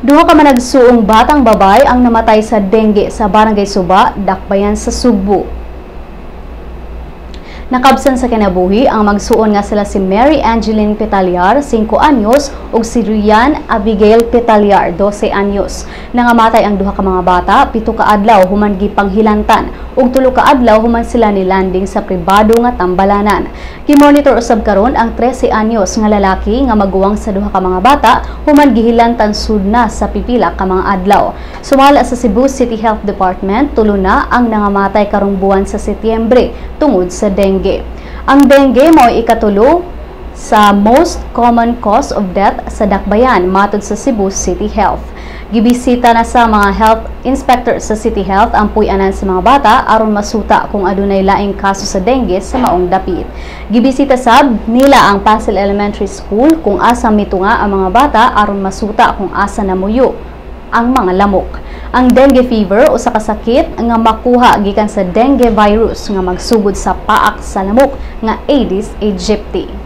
Duha ka managsuong batang babay ang namatay sa dengue sa Barangay Suba, Dakbayan sa Sugbo. Nakabsan sa kinabuhi ang magsuon nga sila si Mary Angeline Petaliar, 5 anyos, ug si Rian Abigail Petaliar, 12 anyos. Nangamatay ang duha ka mga bata 7 ka adlaw human gipanghilantan ug 3 ka adlaw human sila ni landing sa pribado nga tambalanan. Gimonitor usab karon ang 13 anyos nga lalaki nga maguwang sa duha ka mga bata human gihilantan sud na sa pipila ka mga adlaw. Sumala sa Cebu City Health Department, tulo na ang nangamatay karong buwan sa Setyembre tungod sa dengue. Ang dengue mao'y ikatulo sa most common cause of death sa Dakbayan matod sa Cebu City Health. Gibisita na sa mga health inspector sa City Health ang puy-anan sa mga bata aron masuta kung adunay laing kaso sa dengue sa maong dapit. Gibisita sab nila ang Pasil Elementary School kung asa mitunga ang mga bata aron masuta kung asa namuyo ang mga lamok. Ang dengue fever usa ka sakit nga makuha gikan sa dengue virus nga magsugod sa paak sa lamok nga Aedes aegypti.